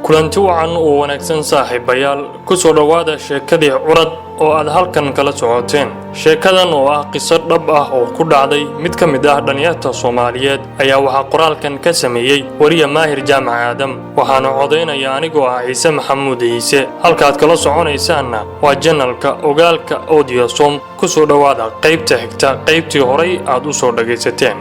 Kulanti wacan oo wanaagsan, saaxiibayaal. Ku soo dhowaada sheekadii Curad oo aad halkan kala socoteen. Sheekadan oo ah qiso dhab ah oo ku dhacday mid ka mid ah dhalinyarta Soomaaliyeed ayaa waxaa qoraalkan ka sameeyey wariya Maahir Jaamac Aadam, waxaana codaynaya anigoo ah Ciise Maxamuud Ciise. Halkaad kala soconaysaanna waa channelka Ogaalka Audiosom. Ku soo dhowaada qaybta xigta qaybtii horay aad u soo dhagaysateen.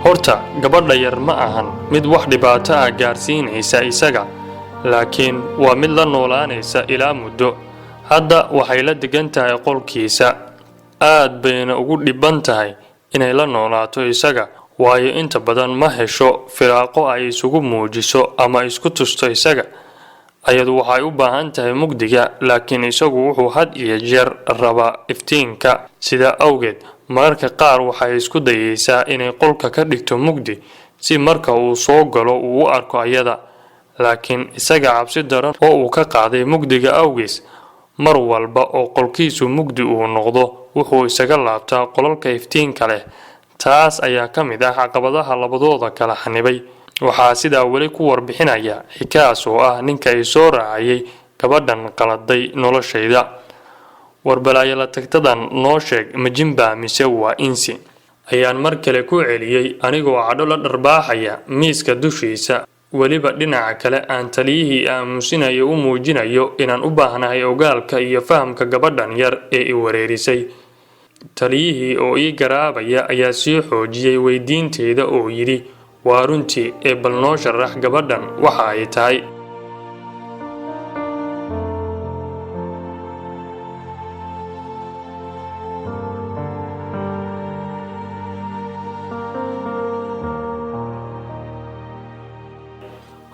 Horta gabadha yar ma ahan mid wax dhibaato ah gaarsiinaysa isaga, laakiin waa mid la noolaanaysa ilaa muddo. Hadda waxay la degan tahay qolkiisa, aad bayna ugu dhibban tahay inay la noolaato isaga, waayo inta badan ma hesho firaaqo ay isugu muujiso ama isku tusto isaga. Ayadu waxay u baahan tahay mugdiga, laakiin isagu wuxuu had iyo jeer rabaa iftiinka. Sidaa awgeed mararka qaar waxay isku dayeysaa inay qolka ka dhigto mugdi si marka uu soo galo uu u arko ayada, laakiin isaga cabsi daran oo uu ka qaaday mugdiga awgiis, mar walba oo qolkiisu mugdi uu noqdo wuxuu isaga laabtaa qolalka iftiinka leh. Taas ayaa ka mid ah caqabadaha labadooda kala xanibay. Waxaa sidaa weli ku warbixinaya Xikaas oo ah ninka ay soo raacayay gabadhan qaladay noloshayda. "Warbalaayo la tagtadan noo sheeg, ma jinbaa mise waa insi?" ayaan mar kale ku celiyey, anigoo cadho la dharbaaxaya miiska dushiisa, weliba dhinaca kale aan taliyihii aamusinayo u muujinayo inaan u baahnahay ogaalka iyo fahamka gabadhan yar ee i wareerisay. Taliyihii oo ii garaabaya ayaa sii xoojiyey weydiinteyda oo yidhi, "Waa runtii ee bal noo sharax gabadhan waxa ay tahay."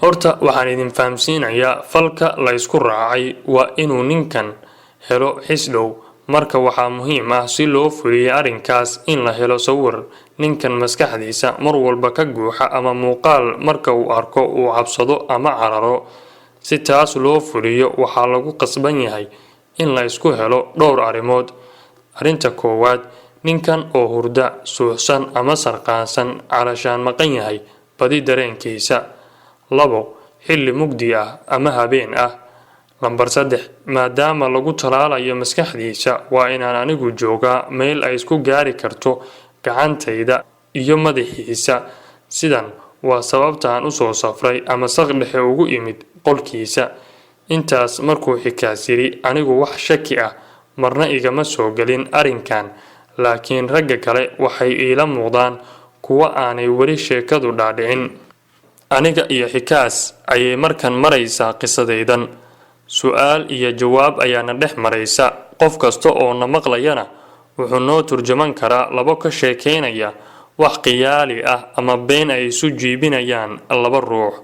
Horta waxaan idin fahamsiinayaa, falka la isku raacay waa inuu ninkan helo xisdhow. Marka waxaa muhiim ah si loo fuliyo arrinkaas in la helo sawir ninkan maskaxdiisa mar walba ka guuxa ama muuqaal marka uu arko uu cabsado ama cararo. Si taas loo fuliyo waxaa lagu qasban yahay in la isku helo dhowr arrimood. Arrinta koowaad, ninkan oo hurda, suuxsan ama sarqaansan, calashaan maqan yahay badi dareenkiisa. 2, xilli mugdi ah ama habeen ah. Lambar 3, maadaama lagu talaalayo maskaxdiisa, waa inaan anigu joogaa meel ay isku gaari karto gacantayda iyo madaxiisa. Sidan waa sababta aan usoo safray ama saq dhexe ugu imid qolkiisa. Intaas markuu Xikaas yidhi, anigu wax shaki ah marna igama soo gelin arrinkan, laakiin ragga kale waxay iila muuqdaan kuwo aanay weli sheekadu dhaadhicin. Aniga iyo Xikaas ayay markan maraysaa qisadaydan. Su-aal iyo jawaab ayaana dhex maraysa. Qof kasta oo na maqlayana wuxuu noo turjaman karaa labo ka sheekaynaya wax khiyaali ah ama been ay isu jiibinayaan laba ruux.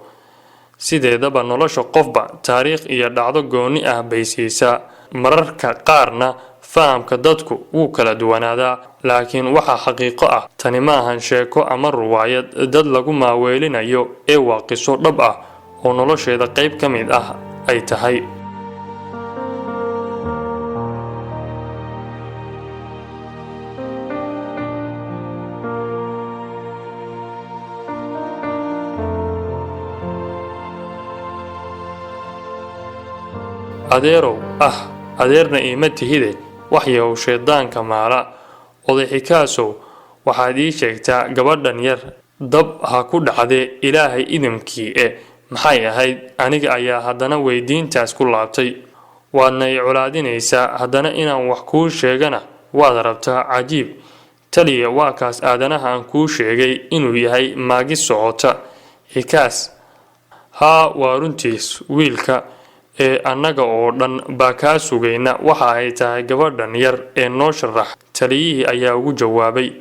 Sideedaba nolosha qofba taariikh iyo dhacdo gooni ah bay siisaa, mararka qaarna fahamka dadku wuu kala duwanaadaa, laakiin waxaa xaqiiqo ah tani maahan sheeko ama ruwaayad dad lagu maaweelinayo ee waa qiso dhab ah oo nolosheeda qayb ka mid ah ay tahay. "Adeerow ah, adeerna iima tihide, waxyahow shaydaanka maala. Oday Xikaasow, waxaad ii sheegtaa gabadhan yar, dab ha ku dhacdee Ilaahay idamkii e, maxay ahayd?" Aniga ayaa haddana weydiintaas ku laabtay. "Waadna i colaadinaysaa, haddana inaan wax kuu sheegana waad rabtaa. Cajiib, taliya. Waa kaas aadanaha aan kuu sheegay inuu yahay maagi socota." Xikaas: "Haa, waa runtiis wiilka ee annaga oo dhan baa kaa sugayna waxa ay tahay gabadhan yar ee noo sharax," taliyihii ayaa ugu jawaabay.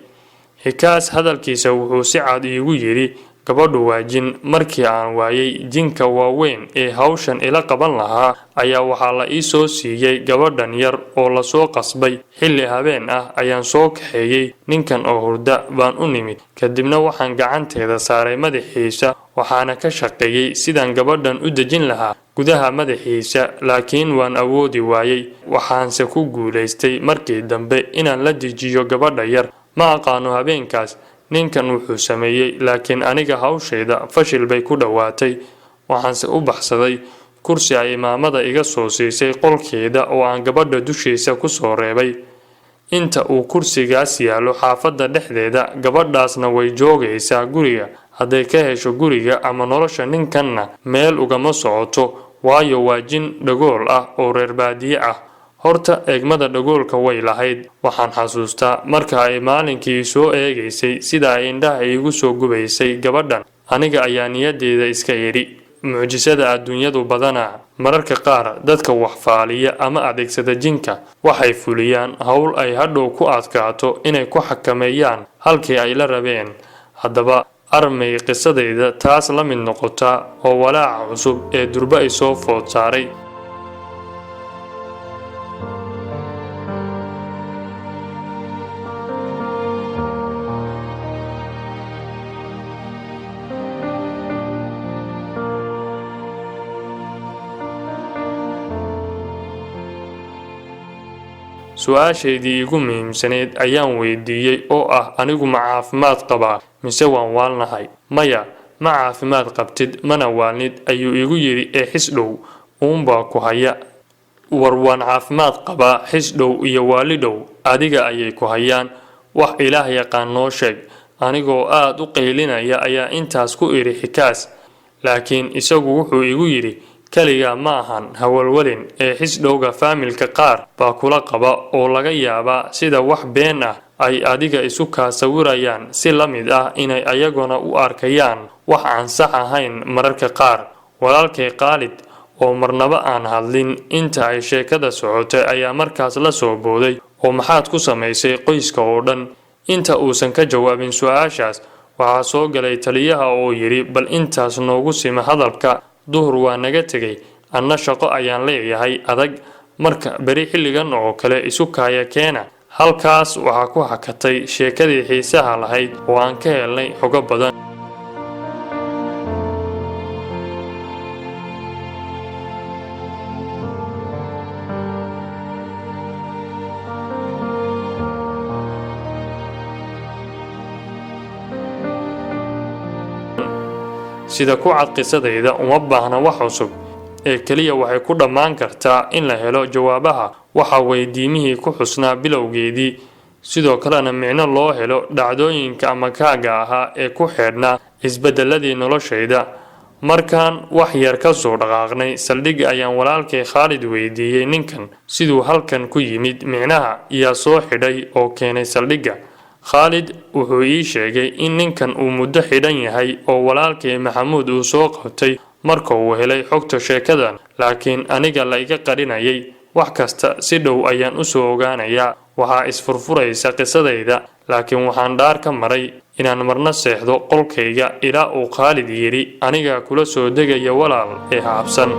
Xikaas hadalkiisa wuxuu si cad iigu yidhi Gabadhu waa jin. Markii aan waayay jinka waaweyn ee hawshan ila qaban lahaa, ayaa waxaa la ii soo siiyey gabadhan yar oo lasoo qasbay. Xilli habeen ah ayaan soo kaxeeyey ninkan oo hurda baan u nimid. Kadibna waxaan gacanteeda saaray madaxiisa, waxaana ka shaqeeyey sidaan gabadhan u dejin lahaa gudaha madaxiisa, laakiin waan awoodi waayey. Waxaanse ku guulaystay markii dambe inaan la dejiyo gabadha yar. Ma aqaano habeenkaas ninkan wuxuu sameeyey, laakiin aniga hawshayda fashil bay ku dhowaatay. Waxaanse u baxsaday kursi ay imaamada iga soo siisay qolkeeda oo aan gabadha dushiisa ku soo reebay. Inta uu kursigaas yaallo xaafadda dhexdeeda, gabadhaasna way joogaysaa guriga. Hadday ka hesho guriga ama nolosha ninkanna meel ugama socoto, waayo waa jin dhagool ah oo reer baadiye ah. Horta eegmada dhagoolka way lahayd. Waxaan xasuustaa marka ay maalinkii soo eegaysay sida ay indhaha iigu soo gubaysay gabadhan. Aniga ayaa niyadeyda iska idhi, mucjisada adduunyadu badanaa. Mararka qaar dadka wax faaliya ama adeegsada jinka waxay fuliyaan howl ay hadhow ku adkaato inay ku xakameeyaan halkii ay la rabeen. Haddaba armay qisadayda taas la mid noqotaa oo walaaca cusub ee durba ay soo food saaray. Su-aashaydii iigu muhiimsanayd ayaan weydiiyey oo ah, anigu ma caafimaad qabaa mise waan waalnahay? Maya, ma caafimaad qabtid mana waalnid, ayuu igu yidhi, ee xis dhow uunbaa ku haya. War waan caafimaad qabaa, xis dhow iyo waali dhow adiga ayay ku hayaan, wax Ilaah yaqaan noo sheeg. Anigoo aad u qaylinaya ayaa intaas ku idhi xikaas, laakiin isagu wuxuu igu yidhi, kaligaa ma ahan, hawalwalin, ee xisdhowga faamilka qaar baa kula qaba oo laga yaabaa sida wax been ah ay adiga isu kaa sawirayaan si la mid ah inay ayaguna u arkayaan wax aan sax ahayn mararka qaar. Walaalkay Khaalid oo marnaba aan hadlin inta ay sheekada socotay ayaa markaas la soo booday, oo maxaad ku samaysay qoyska oo dhan? Inta uusan ka jawaabin su-aashaas, waxaa soo galay taliyaha oo yidhi, bal intaas noogu sima hadalka, duhur waa naga tegay, anna shaqo ayaan leeyahay adag, marka beri xilligan oo kale isu kaaya keena. Halkaas waxaa ku hakatay sheekadii xiisaha lahayd oo aan ka helnay xogo badan. Sida ku cad qisadayda, uma baahna wax cusub ee keliya waxay ku dhammaan kartaa in la helo jawaabaha waxa weydiimihii ku xusnaa bilowgeedii, sidoo kalena micno loo helo dhacdooyinka ama kaaga ahaa ee ku xeedhnaa isbedeladii noloshayda. Markaan wax yar ka soo dhaqaaqnay saldhigga ayaan walaalkay Khaalid weydiiyey ninkan siduu halkan ku yimid, micnaha yaa soo xidhay oo keenay saldhigga. Khaalid wuxuu ii sheegay in ninkan uu muddo xidhan yahay oo walaalkay Maxamuud uu soo qabtay marka uu helay xogta sheekadan, laakiin aniga la iga qarinayay. Wax kasta si dhow ayaan u soo ogaanayaa. Waxaa isfurfuraysa qisadayda, laakiin waxaan dhaar ka maray inaan marna seexdo qolkayga ilaa uu Khaalid yidhi, anigaa kula soo degaya walaal ee ha cabsan.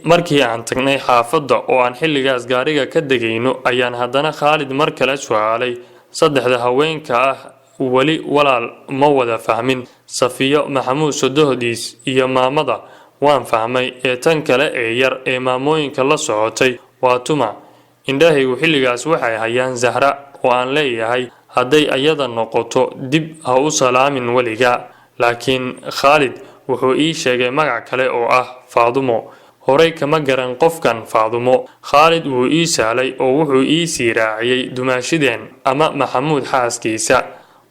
Markii aan tagnay xaafadda oo aan xilligaas gaariga ka degayno ayaan haddana Khaalid mar kale su'aalay, saddexda haweenka ah weli walaal ma wada fahmin. Safiyo, Maxamuud sodohdiis iyo maamada waan fahmay, ee tan kale ee yar ee maamooyinka la socotay waa tuma? Indhahaygu xilligaas waxay hayaan Zahra oo aan leeyahay hadday ayada noqoto dib ha u salaamin weliga. Laakiin Khaalid wuxuu ii sheegay magac kale oo ah Faadumo. Horay kama garan qofkan Faadumo. Khaalid wuu ii sahlay oo wuxuu ii sii raaciyey dumaashideen ama Maxamuud xaaskiisa.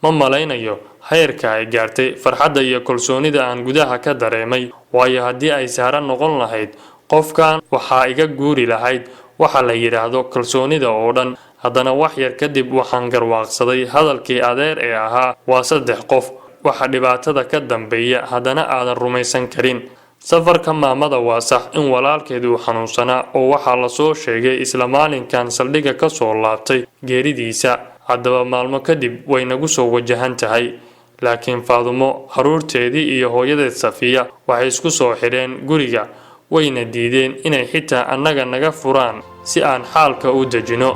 Ma malaynayo heerka ay gaartay farxadda iyo kalsoonida aan gudaha ka dareemay, waayo haddii ay Sahra noqon lahayd qofkan waxaa iga guuri lahayd waxa la yidhaahdo kalsoonida oo dhan. Haddana wax yar kadib waxaan garwaaqsaday hadalkii adeer ee ahaa waa saddex qof. Waxa dhibaatada ka dambeeya haddana aadan rumaysan karin. Safarka maamada waa sax in walaalkeed uu xanuunsanaa, oo waxaa lasoo sheegay isla maalinkan saldhigga ka soo laabtay geeridiisa. Haddaba maalmo kadib way nagu soo wajahan tahay. Laakiin Faadumo, caruurteedii iyo hooyadeed Safiya waxay isku soo xidheen guriga, wayna diideen inay xitaa annaga naga furaan si aan xaalka u dejino.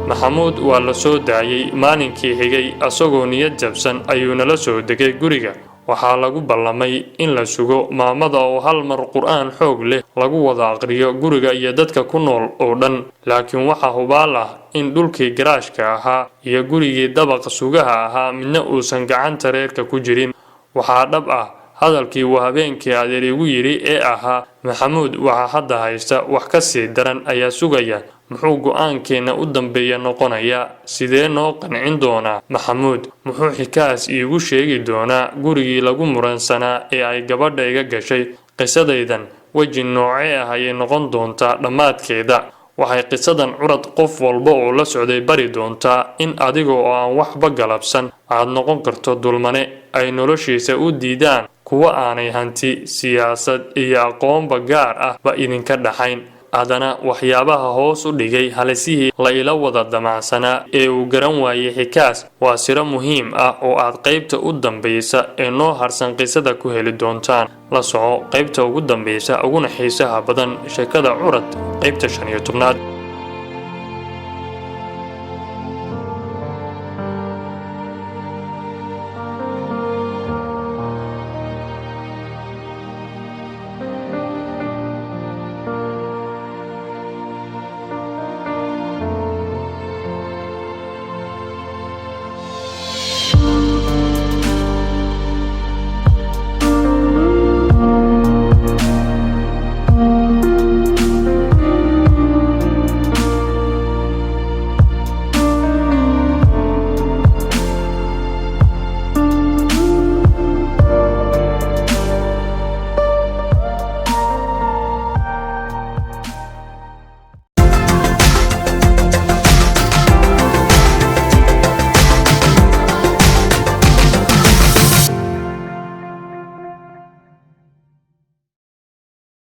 Maxamuud waa la soo daayay maalinkii xigay. Asagoo niyad jabsan ayuu nala soo degay guriga. Waxaa lagu ballamay in la sugo maamada oo hal mar Qur-aan xoog leh lagu wada aqriyo guriga iyo dadka ku nool oo dhan. Laakiin waxaa hubaal ah in dhulkii garaashka ahaa iyo gurigii dabaqa sugaha ahaa midna uusan gacanta reerka ku jirin. Waxaa dhab ah hadalkii uu habeenkii adeer igu yidhi ee ahaa, "Maxamuud waxaa hadda haysta wax ka sii daran ayaa sugaya." Muxuu go-aankeenna u dambeeya noqonayaa? Sidee noo qancin doonaa Maxamuud? Muxuu xikaas iigu sheegi doonaa gurigii lagu muransanaa ee ay gabadha iga gashay? Qisadaydan weji noocee ah ayay noqon doontaa dhammaadkeeda? Waxay qisadan Curad qof walba oo la socday bari doontaa in adiga oo aan waxba galabsan aad noqon karto dulmane ay noloshiisa u diidaan kuwa aanay hanti, siyaasad iyo aqoonba gaar ah ba idinka dhaxayn. Haddana waxyaabaha hoos u dhigay halisihii la ila wada damacsanaa ee uu garan waayey xikaas waa siro muhiim ah oo aad qaybta u dambaysa ee noo harsan qisada ku heli doontaan. La soco qaybta ugu dambaysa uguna xiisaha badan sheekada Curad, qaybta 15aad.